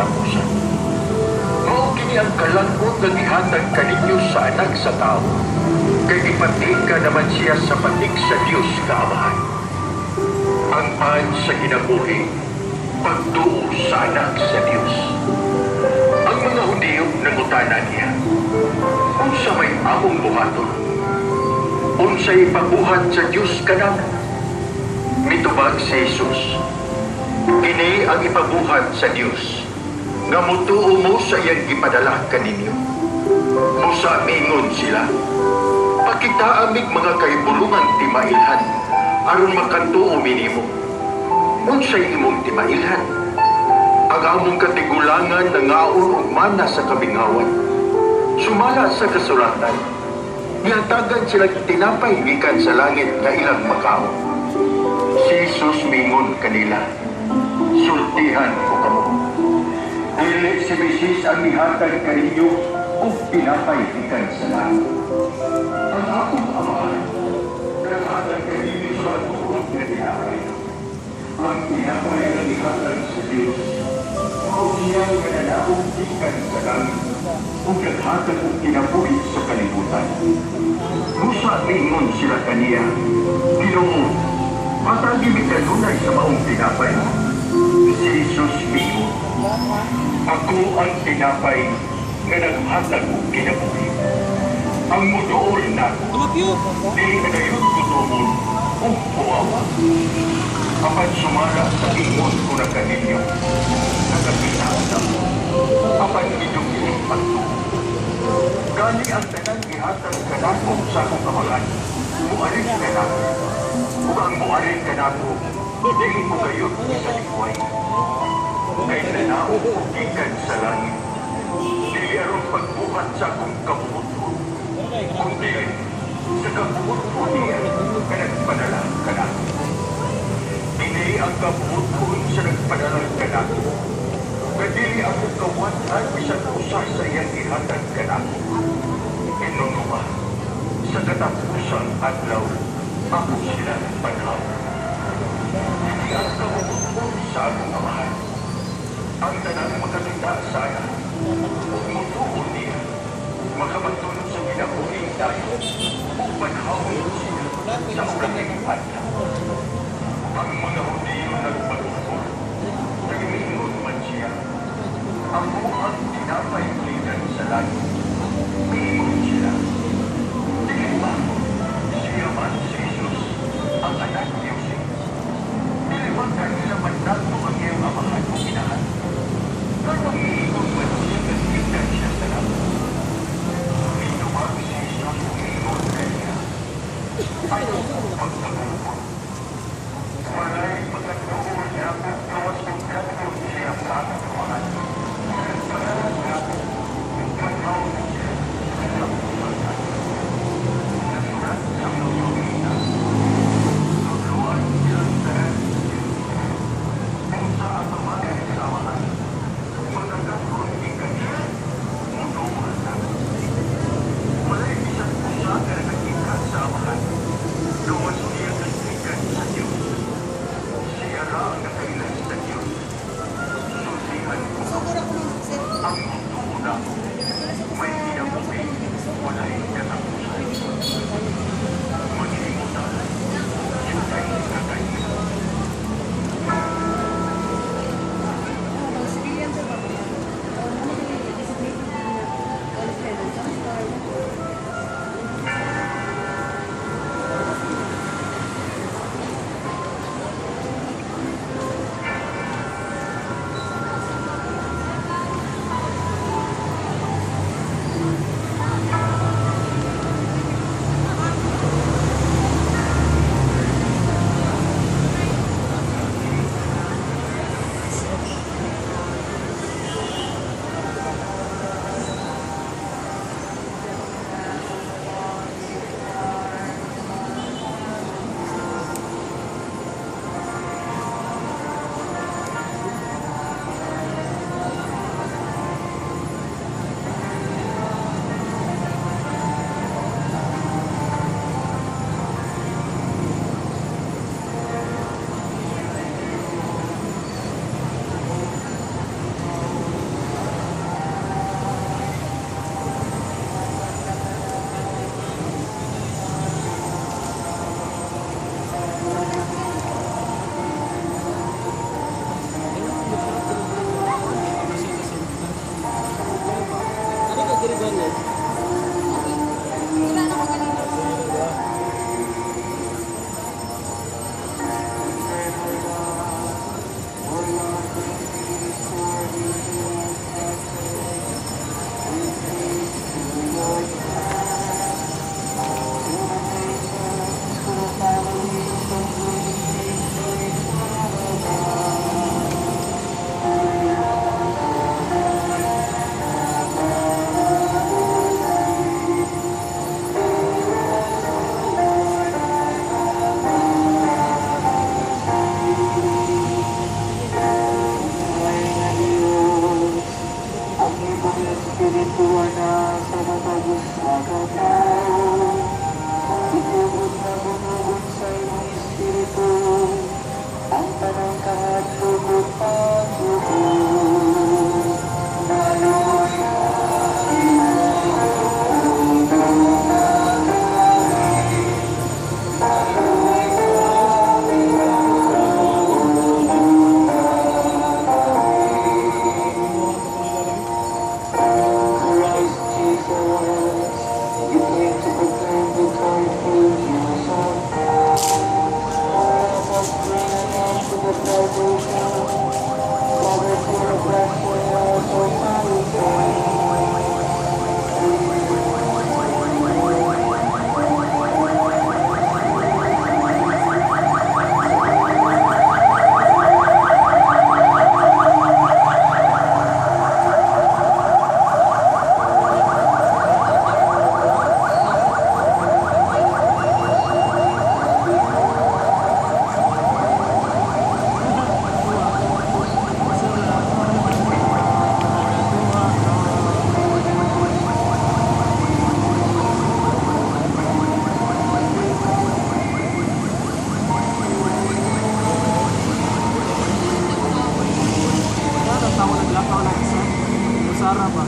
katapusan. Mao kini ang kalag-on nga gihatag kaninyo sa Anak sa Tao, kay gipatika naman siya sa patik sa Dios nga Amahan. Ang pan sa kinabuhi, pagtuo sa Anak sa Dios. Ang mga Hudiyo nangutana niya, "Unsa may among buhaton? Unsay ipabuhat sa Dios kanamo?" Mitubag si Jesus, "Kini ang ipabuhat sa Dios, nga mutuo mo sa iyang gipadala kaninyo." Busa miingon sila, "Pakitaa mig mga kahibulungang timailhan, aron makatuo mi nimo. Unsay imong timailhan? Ang among katigulangan nangaon og mana sa kamingawan. Sumala sa kasulatan, nihatagan sila tinapay gikan sa langit nga ilang makaon." Si Jesus mingon kanila, "Sultihan ko kamo. Dili si Moises ang nihatag kaninyo og tinapay gikan sa langit. Ang akong Amahan naghatag kaninyo sa matuod nga tinapay. Ang tinapay nga nihatag sa Dios, mao siya nga nanaog gikan sa langit ug naghatag og kinabuhi sa kalibutan." Busa miingon sila kaniya, "Ginoo, hatagi mi kanunay sa maong tinapay." Si Jesus miingon, "Ako ang tinapay nga naghatag og kinabuhi. Ang muduol nako, dili na gayud gutomon ug huawon. Apan sumala sa ingon ko na kaninyo, nakakita nako, apan inyong dili pagtuo. Gani ang tanan gihatag kanako sa akong Amahan, muari kanako. Ug ang muari kanako, dili ko gayud isalikway. Kay nanaog ko gikan sa langit, dili aron pagbuhat sa akong kabubut-on, kundi sa kabubut-on niya nga nagpadala kanako. Kini ang kabubut-on sa nagpadala kanako, nga dili ako kawad-an bisan usa sa iyang gihatag kanako. Hinumduma, sa katapusang adlaw, ako sila banhawon. Kini ang kabubut-on sa akong Amahan. Ang tanang makakita sa Anak ug mutuo niya, makabaton sa kinabuhing dayon, ug banhawon siya sa ulahing adlaw." Ang mga Hudiyo nagpatungkol, kay miingon man siya, "Ako ang tinapay gikan sa langit." Miingon sila, "Dili ba siya man si Jesus, ang anak ni Jose? Dili ba kaila man nato ang iyang amahan ug inahan? Nganong miingon man siya nga gikan siya sa langit?" Mitubag si Jesus ug miingon kanila, "Ayaw pagtagungkol. Walay makatuo nako gawas kung katon siya sa akong Amahan. Nagpadala nako, ug banhawon siya sa katapusang adlaw. Nasulat sa mga propeta, 'Tudloan silang tanan sa Diyos.' Kung sa atubangan sa Amahan, makakaton gikan siya, mutuo nako. Walay bisan usa nga nakakita sa Amahan, gawas niya nga gikan sa Diyos. Siya ra ang nakaila sa Diyos. Sultihan ko kamo, ang mutuo nako, may kinabuhi walay katapusan. Maghimo ta, diyutay kakaila." Civilian sir ba? Ano yung designated na lieutenant sa star? Wala pa wala isa. Usara ba?